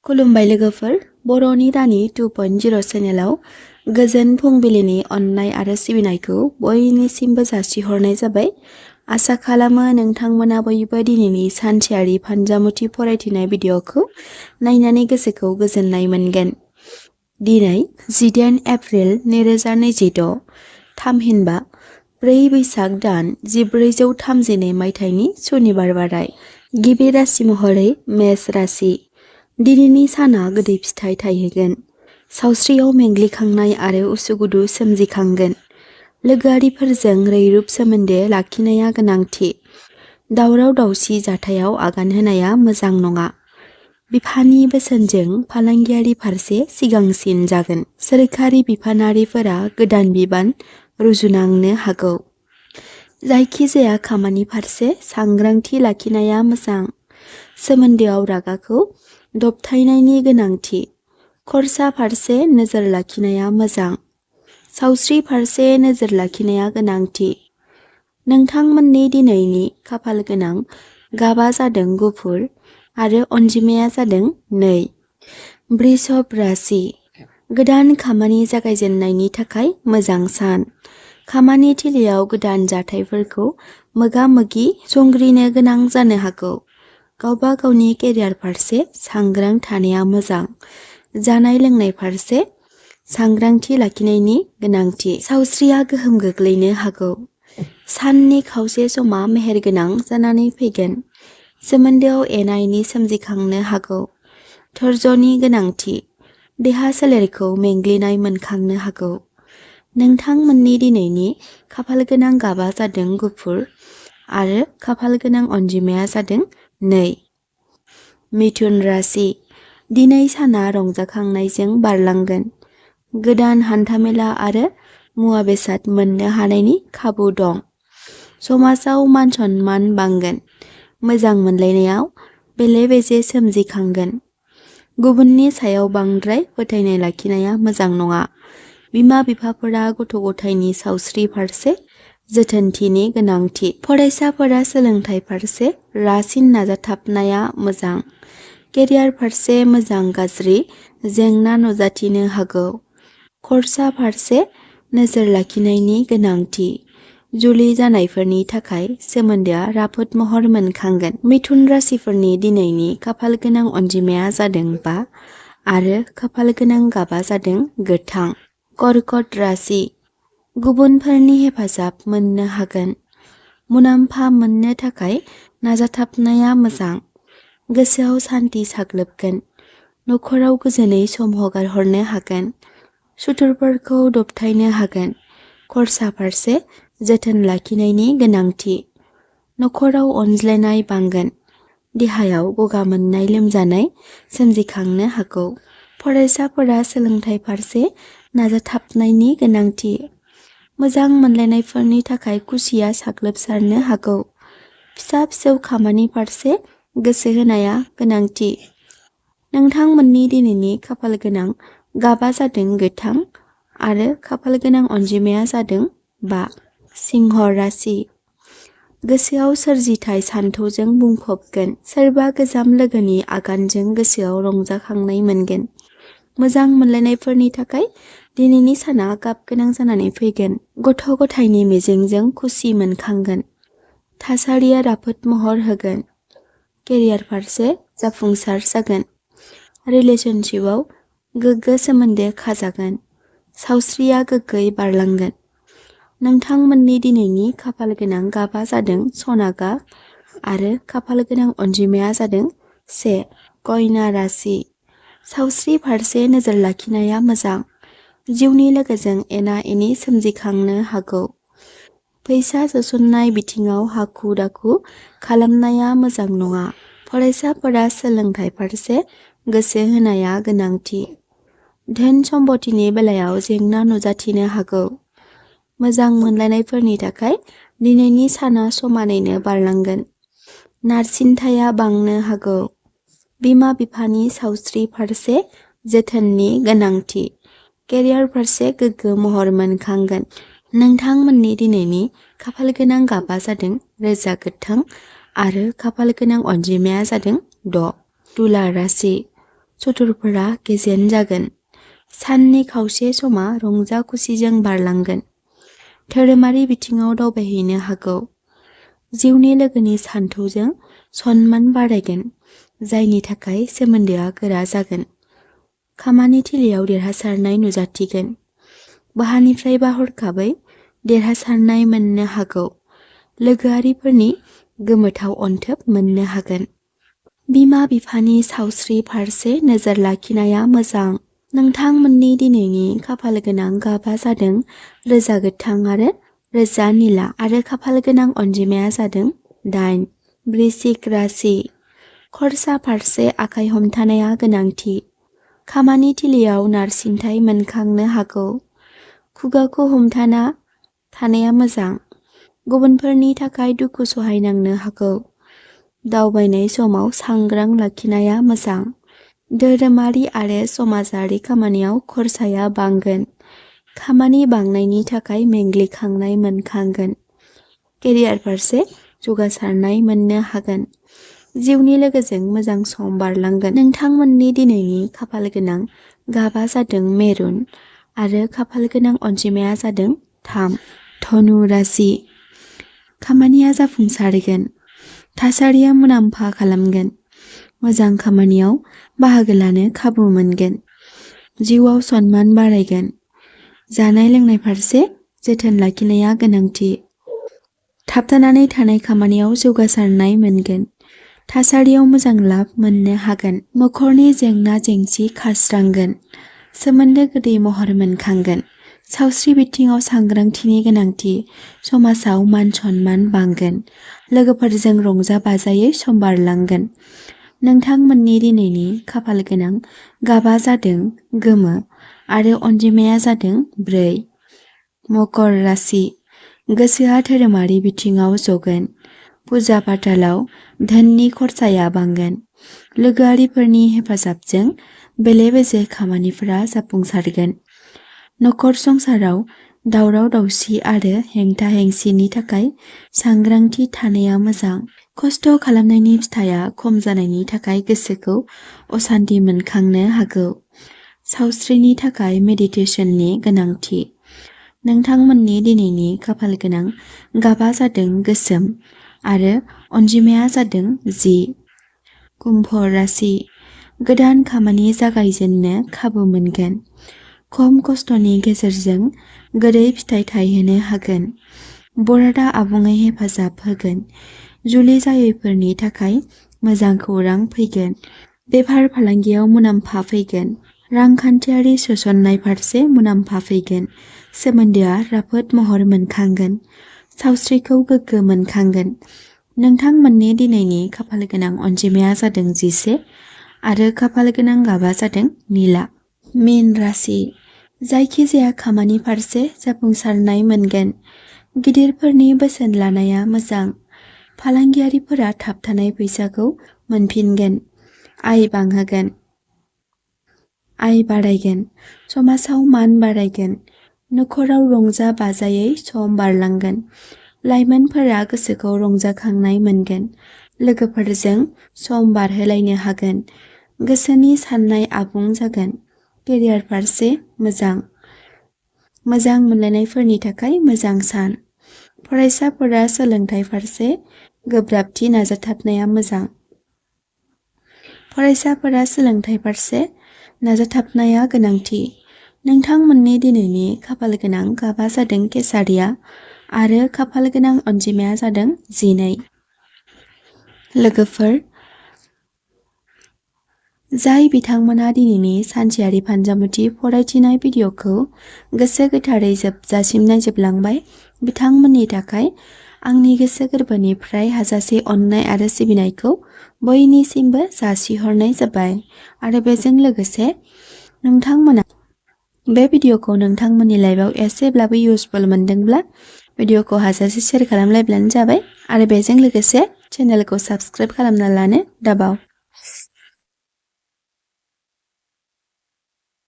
खुलुमबाय लोगोफोर, बर'नि रानि 2.0 चेनेलाव गोजोन फुंबिलिनि अननाय आरो सिबिनायखौ बयनिसिमबो जासिहरनाय जाबाय। आसा खालामो नोंथांमोना बयबो दिनैनि सानसेयारि फानजामुथि फरायथिनाय भिडिअखौ नायनानै गोसोखौ गोजोननाय मोनगोन। दिनै 18 एप्रिल 2026 थामहिनबा 4 बैसाग दान 1432 मायथाइनि सुनिबार बाराय। गिबि राशि महरै मेष राशि। दिनैनि साना गोदै फिथाइ थायहोगोन। सावस्रियाव मेंग्लिखांनाय आरो उसुगुदु सोमजिखांगोन। लोगोआरिफोरजों रैरुब सोमोन्दो लाखिनाया गोनांथि। दावराव दावसि जाथायाव आगान होनाया मोजां नङा। बिफानि बोसोनजों फालांगियारि फारसे सिगांसिन जागोन। सोरखारि बिफानारिफोरा गोदान बिबान रुजुनांनो हागौ। जायखिजाया खामानि फारसे सांग्रांथि लाखिनाया मोजां। सोमोन्दोआव रागाखौ दबथायनायनि गोनांथि। खरसा फारसे नोजोर लाखिनाया मोजां। सावस्रि फारसे नोजोर लाखिनाया गोनांथि। नोंथांमोननि दिनैनि खाफाल गोनां गाबा जादों गुफुर आरो अनजिमाया जादों 2। वृषभ राशि। गोदान खामानि जागायजेननायनि थाखाय मोजां सान। खामानि थिलियाव गोदान जाथायफोरखौ मोगा-मोगि संग्रिनो गोनां जानो हागौ। गावबा गावनि केरियार फारसे सांग्रां थानाया मोजां। जानाय लोंनाय फारसे सांग्रांथि लाखिनायनि गोनांथि। सावस्रिया गोहोम गोग्लैनो हागौ। साननि खावसे समा मेहेरगोनां जानानै फैगोन। सोमोन्दोआव एना एनि सोमजिखांनो हागौ। धैर्यनि गोनांथि। देहा सोलेरखौ मेंग्लिनाय मोनखांनो हागौ। नोंथांमोननि दिनैनि खाफाल गोनां गाबा जादों गुफुर आरो खाफाल गोनां अनजिमाया जादों 2। मिथुन राशि। दिनै साना रंजाखांनायजों बारलांगोन। गोदान हान्थामेला आरो मुवा बेसाद मोननो हानायनि खाबु दं। समाजाव मान सन्मान बांगोन। मोजां मोनलायनायाव बेले बेजे सोमजिखांगोन। गुबुननि सायाव बांद्राय फोथायनाय लाखिनाया मोजां नङा। बिमा बिफाफोरा गथ' गथायनि सावस्रि फारसे जोथोनथिनि गोनांथि। फरायसाफोरा सोलोंथाइ फारसे रासिन नाजाथाबनाया मोजां। केरियार फारसे मोजां गाज्रि जेंना नुजाथिनो हागौ। खरसा फारसे नोजोर लाखिनायनि गोनांथि। जुलि जानायफोरनि थाखाय सोमोन्दोआ राफोद महर मोनखांगोन। मिथुन राशिफोरनि दिनैनि खाफाल गोनां अनजिमाया जादों 5 आरो खाफाल गोनां गाबा जादों गोथां। कर्कट राशि। गुबुनफोरनि हेफाजाब मोननो हागोन। मुलाम्फा मोननो थाखाय नाजाथाबनाया मोजां। गोसोआव सान्थि साग्लोबगोन। नखराव गोजोनै सम हगारहरनो हागोन। सुथुरफोरखौ दबथायनो हागोन। खरसा फारसे जोथोन लाखिनायनि गोनांथि। नखराव अनज्लायनाय बांगोन। देहायाव गगा मोननाय लोमजानाय सोमजिखांनो हागौ। फरायसाफोरा सोलोंथाइ फारसे नाजाथाबनायनि गोनांथि। मोजां मोनलायनायफोरनि थाखाय खुसिया साग्लोबसारनो हागौ। फिसा फिसौ खामानि फारसे गोसो होनाया गोनांथि। नोंथांमोननि दिनैनि खाफाल गोनां गाबा जादों गोथां आरो खाफाल गोनां अनजिमाया जादों 5। सिंह राशि। गोसोआव सोरजिथाय सान्थौजों बुंफबगोन। सोरबा गोजाम लोगोनि आगानजों गोसोआव रंजाखांनाय मोनगोन। मोजां मोनलायनायफोरनि थाखाय दिनैनि साना गाबगोनां जानानै फैगोन। गथ' गथायनि मिजिंजों खुसि मोनखांगोन। थासारिया राफोद महर होगोन। केरियार फारसे जाफुंसार जागोन। रिलेशनशिपआव गोग्गो सोमोन्दो खाजागोन। सावस्रिया गोग्गोयै बारलांगोन। नोंथांमोननि दिनैनि खाफाल गोनां गाबा जादों सना गाब आरो खाफाल गोनां अनजिमाया जादों 1। कन्या राशि। सावस्रि फारसे नोजोर लाखिनाया मोजां। जिउनि लोगोजों एना एनि सोमजिखांनो हागौ। फैसा सोसननाय बिथिङाव हाखु दाखु खालामनाया मोजां नङा। फरायसाफोरा सोलोंथाइ फारसे गोसो होनाया गोनांथि। धोन सम्पथिनि बेलायाव जेंना नुजाथिनो हागौ। मोजां मोनलायनायफोरनि थाखाय दिनैनि साना समानैनो बारलांगोन। नारसिनथाया बांनो हागौ। बिमा बिफानि सावस्रि फारसे जोथोननि गोनांथि। केरियार फारसे गोग्गो महर मोनखांगोन। नोंथांमोननि दिनैनि खाफाल गोनां गाबा जादों रोजा गोथां आरो खाफाल गोनां अनजिमाया जादों 6। तुला राशि। सुथुरफोरा गेजेन जागोन। साननि खावसे समा रंजा खुसिजों बारलांगोन। धोरोमारि बिथिङाव दावबायहैनो हागौ। जिउनि लोगोनि सानथौजों सनमान बारायगोन, जायनि थाखाय सोमोन्दोआ गोरा जागोन। खामानि थिलियाव देरहासारनाय नुजाथिगोन। बहानिफ्रायबा हरखाबै देरहासारनाय मोननो हागौ। लोगोआरिफोरनि गोमोथाव अनथोब मोननो हागोन। बिमा बिफानि सावस्रि फारसे नोजोर लाखिनाया मोजां। नोंथांमोननि दिनैनि खाफाल गोनां गाबा जादों रोजा गोथां आरो रोजा निला आरो खाफाल गोनां अनजिमाया जादों 8। वृश्चिक राशि। खरसा फारसे आखाइ हमथानाया गोनांथि। खामानि थिलियाव नारसिनथाय मोनखांनो हागौ। खुगाखौ हमथाना थानाया मोजां। गुबुनफोरनि थाखाय दुखु सहायनांनो हागौ। दावबायनाय समाव सांग्रां लाखिनाया मोजां। धोरोमारि आरो समाजारि खामानियाव खरसाया बांगोन। खामानि बांनायनि थाखाय मेंग्लिखांनाय मोनखांगोन। केरियार फारसे जौगासारनाय मोननो हागोन। जिउनि लोगोजों मोजां सम बारलांगोन। नोंथांमोननि दिनैनि खाफाल गोनां गाबा जादों मेरुन आरो खाफाल गोनां अनजिमाया जादों 3। धनु राशि। खामानिया जाफुंसारगोन। थासारिया मुलाम्फा खालामगोन। मोजां खामानियाव बाहागो लानो खाबु मोनगोन। जिउआव सनमान बारायगोन। जानाय लोंनाय फारसे जोथोन लाखिनाया गोनांथि। थाबथानानै थानाय खामानियाव जौगासारनाय मोनगोन। थासारियाव मोजां लाब मोननो हागोन। नखरनि जेंना जेंसि खास्रांगोन। सोमोन्दो गोदै महर मोनखांगोन। सावस्रि बिथिङाव सांग्रांथिनि गोनांथि। समाजाव मान सनमान बांगोन। लोगोफोरजों रंजा बाजायै सम बारलांगोन। नोंथांमोननि दिनैनि खाफाल गोनां गाबा जादों गोमो आरो अनजिमाया जादों 4। मकर राशि। गोसोआ धोरोमारि बिथिङाव जगोन। फुजा फाथालाव धोननि खरसाया बांगोन। लोगोआरिफोरनि हेफाजाबजों बेले बेजे खामानिफोरा जाफुंसारगोन। नखर संसाराव दावराव दावसि आरो हेंथा हेंसिनि थाखाय सांग्रांथि थानाया मोजां। खस्थ' खालामनायनि फिथाइया खम जानायनि थाखाय गोसोखौ असान्ति मोनखांनो हागौ। सावस्रिनि थाखाय मेडिटेसननि गोनांथि। नोंथांमोननि दिनैनि खाफाल गोनां गाबा जादों गोसोम आरो अनजिमाया जादों 10। कुम्भ राशि। गोदान खामानि जागायजेननो खाबु मोनगोन। खम खस्थ'नि गेजेरजों गोदै फिथाइ थायहोनो हागोन। बरादा आबुङै हेफाजाब होगोन। जुलि जायैफोरनि थाखाय मोजां खौरां फैगोन। बेफार फालांगियाव मुलाम्फा फैगोन। रांखान्थियारि सोसननाय फारसे मुलाम्फा फैगोन। सोमोन्दोआ राफोद महर मोनखांगोन। सावस्रिखौ गोग्गो मोनखांगोन। नोंथांमोननि दिनैनि खाफाल गोनां अनजिमाया जादों 11 आरो खाफाल गोनां गाबा जादों निला। मीन राशि। जायखिजाया खामानि फारसे जाफुंसारनाय मोनगोन। गिदिरफोरनि बोसोन लानाया मोजां। फालांगियारिफोरा थाबथानाय फैसाखौ मोनफिनगोन। आय बांहोगोन। आय बारायगोन। समाजाव मान बारायगोन। नखराव रंजा बाजायै सम बारलांगोन। लाइमोनफोरा गोसोखौ रंजाखांनाय मोनगोन। लोगोफोरजों सम बारहोलायनो हागोन। गोसोनि साननाय आबुं जागोन। केरियार फारसे मोजां। मोजां मोनलायनायफोरनि थाखाय मोजां सान। फरायसाफोरा सोलोंथाइ फारसे गोब्राबथि नाजाथाबनाया मोजां। फरायसाफोरा सोलोंथाइ फारसे नाजाथाबनाया गोनांथि। नोंथांमोननि दिनैनि खाफाल गोनां गाबा जादों केसारिया आरो खाफाल गोनां अनजिमाया जादों 12। लोगोफोर, जाय बिथांमोना दिनैनि सानसेयारि फानजामुथि फरायथिनाय भिडिअ'खौ गोसो गोथारै जोबजासिम नायजोबलांबाय, बिथांमोननि थाखाय आंनि गोसो गोरबोनिफ्राय हाजासे अननाय आरो सिबिनायखौ बयनिसिमबो जासिहरनाय जाबाय। आरो बेजों लोगोसे नोंथांमोना बे भिडिअ'खौ नोंथांमोननि लाइफआव एसेब्लाबो इउजफुल मोनदोंब्ला भिडिअ'खौ हाजासे शेयार खालामलायब्लानो जाबाय। आरो बेजों लोगोसे चेनेलखौ साबस्क्राइब खालामना लानो दाबाव।